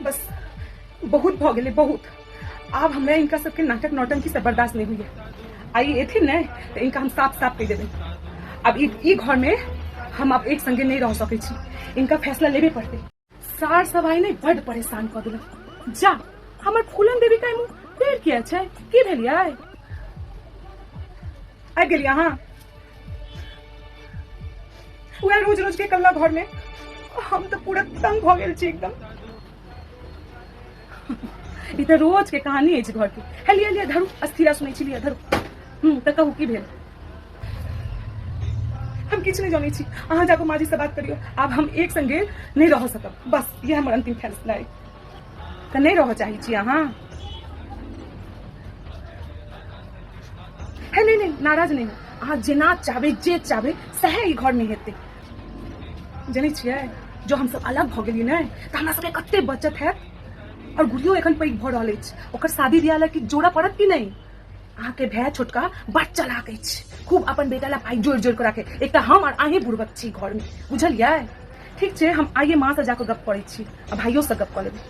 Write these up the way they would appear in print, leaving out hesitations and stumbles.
बस बहुत भऽ गेलै बहुत। आब हमरा इनका सबके नाटक नौटंकी सब बर्दाश्त नहीं होइए। आइ एथिन ने तऽ इनका हम साफ साफ कहि देबै, आब ई घर में हम आब एक संगे नहीं रह सकै छी, इनका फैसला लेबे पड़तै। सार सब आइ नहि बड परेशान कऽ देलक। जा हमर फूलन देवी का मुँह टेढ़ किया छै, की भेलियै? आबि गेलियै अहाँ? वएह रोज रोज के कल्ला घर में हम तऽ पूरा तंग भऽ गेल छी एकदम। ई तऽ रोज के कहानी अछि घर के। हे लिअ लिअ धरू, अस्थिरा सुनै छी, लिअ धरू। तऽ कहू की भेल? हम किछु नहि जानै छी, अहाँ जाकऽ माँ जी से बात करियौ। आब हम एक संगे नहि रह सकब, बस इएह हमर अंतिम फैसला अइ। तऽ नहि रहऽ चाहै छी अहाँ? हे नहीं नहीं, नाराज नहीं हो, अहाँ जेना चाहबै जे चाहबै सएह ई घरमे हेतै। जनै छियै जो हमसब अलग भऽ गेलियै ने तऽ हमरा सबके कते बचत हैत। और गुड़ियो एखन पैघ भऽ रहल अछि, ओकर शादी बियाह लए किछु जोड़ऽ पड़त कि नहि? अहाँके भाय छोटका बड़ चलाक अछि, खूब अपन बेटा लए पाइ जोड़ि जोड़ि कऽ राखे। एकटा हम और अहीं बुड़बक छी घरमे, बुझलियै? ठीक छै, हम आइए माँसँ जाकऽ गप करै छी आ भाइयोसँ गप कऽ लेबै।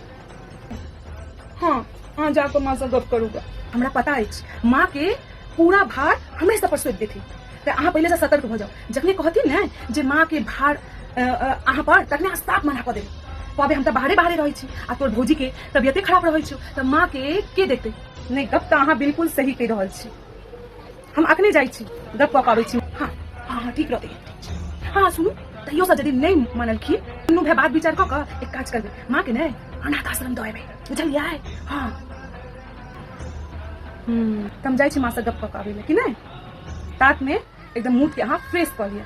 हँ अहाँ जाकऽ माँसँ गप करू ग। हमरा पता अछि माँके पूरा भार हमरे सब पर सौंपि देथिन, तऽ अहाँ पहिलेसँ सतर्क भऽ जाउ। जखने कहथिन ने जे माँके भार अहाँ पर, तखने अहाँ साफ मना कऽ देबै। कहबै हम तऽ बाहरे बाहरे रहै छी आ तोर भौजीके तबियते खराब रहै छौ, तऽ माँके के देखतै? नहि, गप तऽ अहाँ बिल्कुल सही कहि रहल छी। हम अखने जाइ छी, गप कऽ कऽ आबै छी। हँ हँ हँ, ठीक रहतै। हँ सुनू, तैयोसँ यदि नहि मानलखिन, दुनू भाय बात विचार कऽ कऽ एक काज करबै, माँके ने अनाथ आश्रम दऽ एबै, बुझलियै? हँ तऽ हम जाइ छी माँसँ गप कऽ कऽ आबै लए कि नहि? तातमे एकदम मूडके अहाँ फ्रेश कऽ लिअ।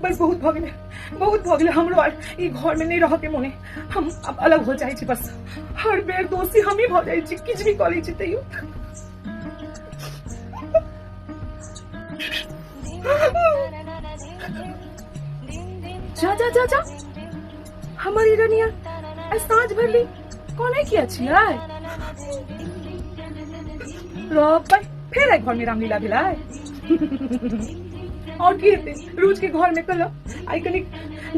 बस बहुत भऽ गेलै, बहुत भऽ गेलै। हमरो आर ई घरमे नहि रहऽके मोने, हम आब अलग हो जाइ छी। बस हर बेर दोषी हमही भऽ जाइ छी, किछु भी कऽ लै छी तैयो। जा जा जा जा, हमर ई रनिया आइ साँझ भरली कोने किया छियै? रब्बा, फेर आइ घरमे रामलीला भेलै। और की हेतै, रोज के घर में कल आइ कनी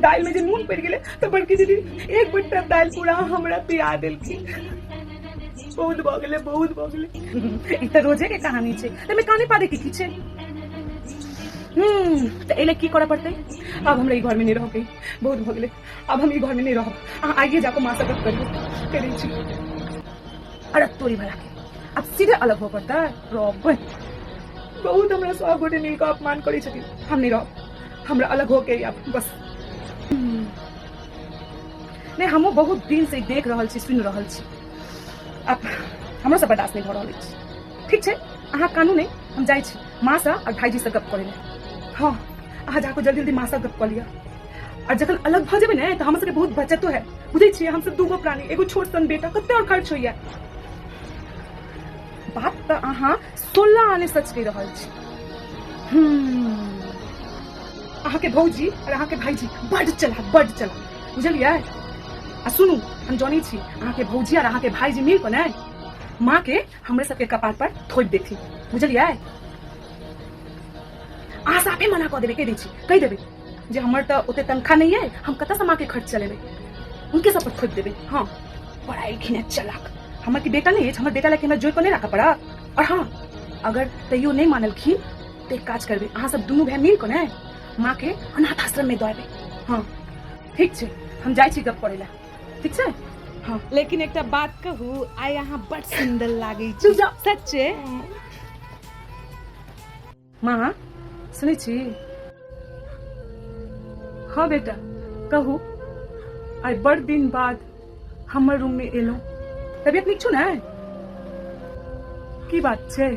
दालि में जे नून पड़ि गेलै तऽ बड़की दीदी एक बट्टा दालि पूरा हमरा पिया देलखिन। बहुत भऽ गेलै, बहुत भऽ गेलै। ई तऽ रोजे के कहानी छै, एहिमे काने पादे के की छै? तऽ एहि लए की करऽ पड़तै? आब हमरा ई घरमे नहि रहके, बहुत भऽ गेलै, आब हम ई घरमे नहि रहब। अहाँ आइए जाकऽ माँ सँ गप करियौ, करै छी। अरे तोरी भला के आब सीधे अलग हो पड़तै। रब, बहुत हमरा सब गोटे मिलकऽ अपमान करै छथिन। हम नहि रहब, हमरा अलग होके आब बस। नहि, हमहूँ बहुत दिन से देख रहल छी, सुनि रहल छी, आब हमरो से बर्दाश्त नहि भऽ रहल अछि। ठीक छै, अहाँ कानू नहि, हम जाइ छी माँसँ आओर भाईजीसँ गप करै लए। हँ अहाँ जाकऽ जल्दी जल्दी माँसँ गप कऽ लिअ। आओर जखन अलग भऽ जेबै ने तऽ हमर सबके बहुत बचतो है, बुझै छियै? हमसब दूगो प्राणी, एगो छोट सन बेटा, कते आओर खर्च होइया। बात तऽ अहाँ 16 आने सच कहि रहल छी। अहाँके भौजी और अहाँके भाईजी बड चला, बड चला, बुझलियै? आ सुनू, हम जानै छी अहाँके भौजी और अहाँके भाईजी मिल कऽ ने माँ के हमरे सबके कपार पर थोपि देथिन, बुझलियै? अहाँ साफे मना कऽ देबै, कहि दै छी, कहि देबै जे हमर तऽ ओते तनख्वाह नहीं है, हम कतऽ से माँ के खर्च चलेबै, उनके सब पर थोपि देबै। हाँ बड़ा एलखिन है चलाक। हमर की बेटा नहीं अछि? हमर बेटा लए हमरा जोड़ि कऽ नहि राखऽ पड़त? और हाँ, अगर तैयो नहि मानलखिन तऽ एक काज करबै, अहाँ सब दुनू भाय मिल कऽ ने माँ के अनाथ आश्रम में दऽ एबै। हाँ ठीक छै, हम जाइ छी गप करै लए, ठीक छै? हाँ। लेकिन एकटा बात कहू, आइ अहाँ बड़ सुंदर लागै छी। सच्चे? माँ सुनै छी? हाँ बेटा कहू। आइ बड़ दिन बाद हमर रूम में एलहुँ, तबियत नीक छौ ने? की बात छै?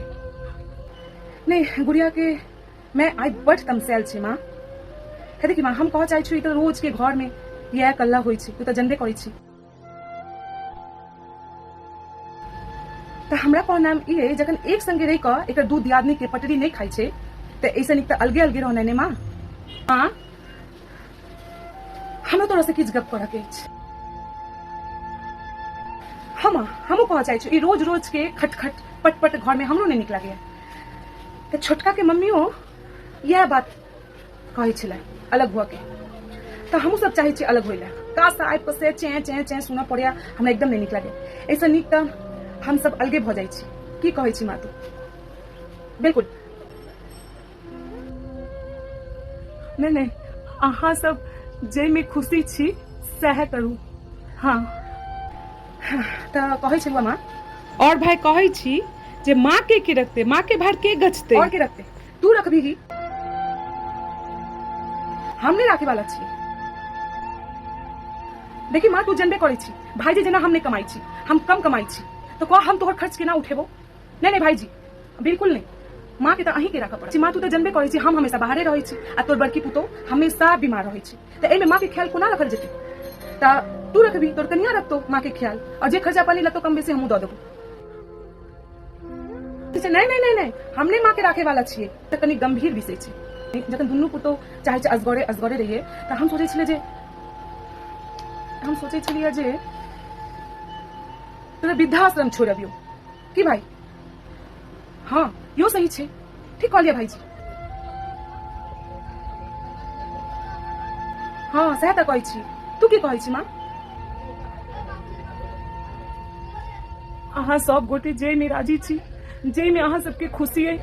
नहीं गुड़िया के मैं आइ बड़ तमसायल छी माँ। हे देखी माँ, हम कहऽ चाहै छी, ई तऽ रोज के घर में इएह कल्ला होइ छै, तू तऽ जनबे करै छी। तऽ हमरा कहनाम ई अइ, जखन एक संगे रहि कऽ एकर दू दियादनी के पटरी नहि खाइ छै तऽ एहिसँ नीक तऽ अलगे अलगे रहनाइ ने माँ? माँ हमरा तोरा से किछु गप करऽ के अछि। हम हमहूँ कहऽ चाहै छी, ई रोज रोज के खटखट पटपट घर में हमरो नहि नीक लागैया। तऽ छोटका के मम्मियो इएह बात कहै छलै अलग हुअ के, तऽ हमहूँ सब चाहै छी अलग होइ लए। काजसँ आबि कऽ से चें चें चें सुनऽ पड़ैया, हमरा एकदम नहि नीक लागैया। एहिसँ नीक तऽ हमसब अलगे भऽ जाइ छी। की कहै छी माँ तू? बिल्कुल नहि नहि, अहाँ सब जाहिमे खुशी छी सएह करू। हँ तऽ कहै छलहुँ माँ। और भाय कहै छी जे माँ के के रखते, माँ के भार के गछते? और के रखते? तू रखबी? हम नहीं राखे वाला छी। देखी माँ, तू जनबे करै छी भाईजी जेना हम नहीं कमाई छी, हम कम कमाई छी, तो कह हम तोहर खर्च केना उठेबो? नहीं नहीं भाईजी, बिल्कुल नहीं, माँ के तो अहीं के राखऽ पड़त। माँ तू तो जनबे करै छी हम हमेशा बाहरे रहै छी आ तोर बड़की पुतोह हमेशा बीमार रहै छी, तऽ एहिमे माँ के ख्याल कोना रखल जेतै? तऽ तू रखबी, तोर कनिया रखतो माँ के ख्याल, और जे खर्चा पानी लगतो कम बेसी हमहूँ दऽ देबो। नहीं नहीं नहीं नहीं, हम नहीं माँ के राखे वाला छियै। तऽ कनि गंभीर विषय छै। जखन दुनू पुतोह चाहै छै असगरे असगरे रहियै, तऽ हम सोचै छलियै जे हम सोचै छलियै जे तोरा वृद्धाश्रम छोड़ि अबियौ की भाई? हाँ यो सही छै, ठीक कहलियै भाईजी। हाँ सएह तऽ कहै छी। तू की कहै छी माँ? अहाँ सब गोटे जाहिमे राजी छी, जाहिमे अहाँ सबके खुशी अइ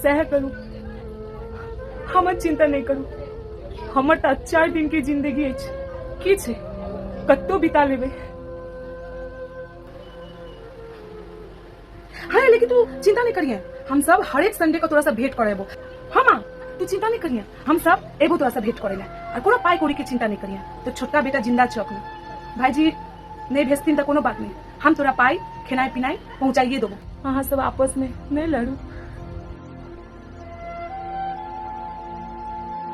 सएह करू, हमर चिंता नहि करू। हमर तऽ 4 दिन के जिंदगी अछि, की छै कतौ बिता लेबै। हाँ लेकिन तू चिंता नहीं करिए, हम सब हर एक संडे को तोरा से भेंट करेबो। हाँ माँ तू चिंता नहीं करिए, हम सब एबो तोरा से भेंट करे ला, और कोनो पाई कौड़ी के चिंता नहीं करिए। तो छोटका बेटा जिंदा छौ अखनी, भाईजी नहीं भेजथिन तो कोनो बात नहीं, हम तोरा पाई खेनाई पिनाई पहुंचाइए देबो। अहाँ सब आपस में नहीं लड़ू,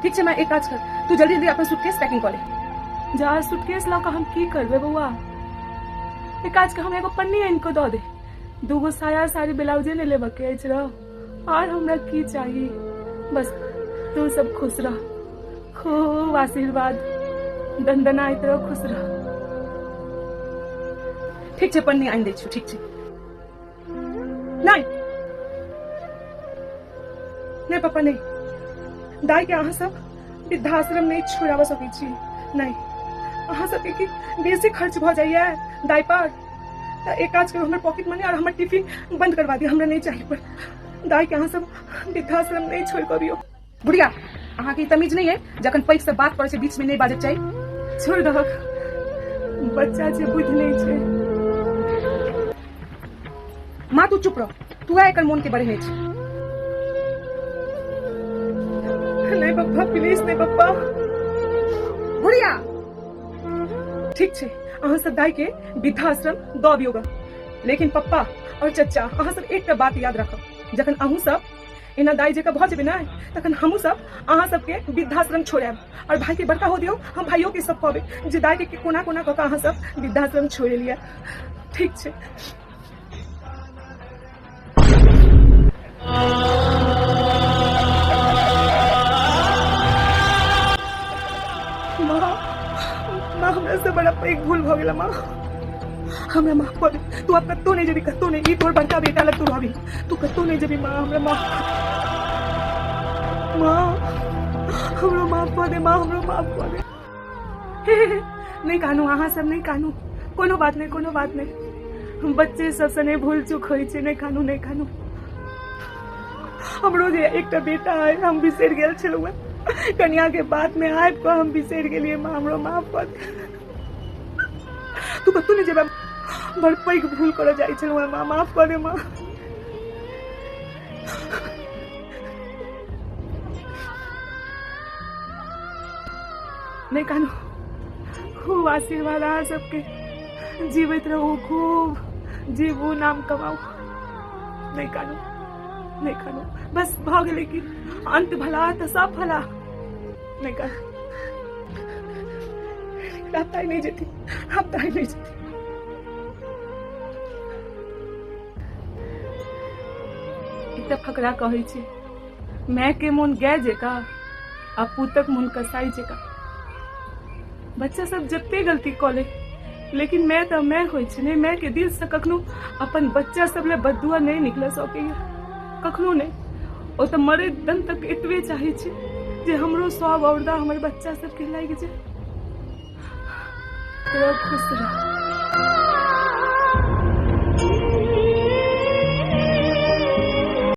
ठीक छै? माँ एक काज कर, तू जल्दी जल्दी अपन सूटकेस पैकिंग कऽ ले। जा सूटकेस लऽ कऽ हम की करबै बौआ? एक काज कर, हम एगो पन्नी आनि कऽ दऽ दे, दूगो साया साड़ी ब्लाउजे नहि लेबऽ के अछि रह, और हमरा की चाही? बस तू सब खुश रह, खूब आशीर्वाद दनदनाइत रह, खुश रह। ठीक छै, पन्नी आनि दै छी। ठीक छै। नहीं नहीं पापा नहीं, दाई के अहाँ सब वृद्धाश्रम नहीं छोड़ाबऽ सकै छी। नहीं, अहाँ सबके की बेसी खर्च भऽ जाइए दाई पर? तऽ एक काज करू, हमर पॉकेट मनी और हमर टिफिन बंद करवा दिअ, हमरा नहीं चाही, पर दाई के अहाँ सब वृद्धाश्रम नहीं छोड़ कऽ अबियौ। बुढ़िया अहाँके ई तमीज नहीं है, जखन पैघ से बात करै छै बीच में नहीं बाजक चाही। छोड़ दहक, बच्चा छै, बुद्धि नहीं छै। माँ तू चुप रह, तू एकर मोन के बढ़ेने छै। नहीं पप्पा प्लीज नहीं पप्पा। बुढ़िया ठीक छै, अहाँ सब दाई के वृद्धाश्रम दऽ अबियौ ग, लेकिन पप्पा और चचा अहाँ सब एकटा बात याद राखब, जखन अहूँ सब एना दाई जकाँ भऽ जेबै ने तखन हमहूँ सब अहाँ सबके वृद्धाश्रम छोड़ायब, और भाई के बड़का हो दियौ, हम भाइयों के सब कहबै जे दाई के कोना कोना कऽ कऽ अहाँ सब वृद्धाश्रम छोड़ि एलियै। ठीक छै। माँ, माँ हमरा से बड़ा पैघ भूल भऽ गेल माँ, हमरा माफ कऽ दे। तू आब कतौ नहीं जेबी, कतौ नहीं, ई तोहर बड़का बेटा लग तू रहबी, तू कतौ नहीं जेबी माँ, हमरा माफ, माँ हमरो माफ कऽ दे, माँ हमरो माफ कऽ दे। नहीं कानू अहाँ सब, नहीं कानू, कोनो बात नहीं, कोनो बात नहीं, हम बच्चे सब से नहीं भूल चूक होइ छै, नहीं कानू, नहीं कानू। हमरो जे एकटा बेटा है हम बिसरि गेल छलहुँ हेँ, कनिया के बात में आबि कऽ हम बिसरि गेलियै माँ, हमरो माफ कऽ दे। तू कतौ नहि जेबे, बड़ पैघ भूल करऽ जाइ छलहुँ हेँ माँ, माफ कऽ दे माँ। नहि कानू, खूब आशीर्वाद अहाँ सबके, जीवैत रहू, खूब जीवू, नाम कमाऊ। नहि कानू, नहि कानू, बस भऽ गेलै कि अंत भला तऽ सब भला। नहि कानू, आब ताई नहि जेती, आब ताई नहि जेती। एकटा फकरा कहै छै, माय के मोन गाय जेका आ पुतक मोन कसाई जेका। बच्चा सब जते गलती कऽ ले, लेकिन मैं तऽ मैं होइ छै ने, माय के दिल से कखनो अपन बच्चा सब ले बददुआ नहीं निकल सकैया, कखनो नहीं। ओ तऽ मरैत दम तक एतबे चाहै छै जे हमरो सब औरदा हमर बच्चा सबके लागि जाए। रह, खुश रह।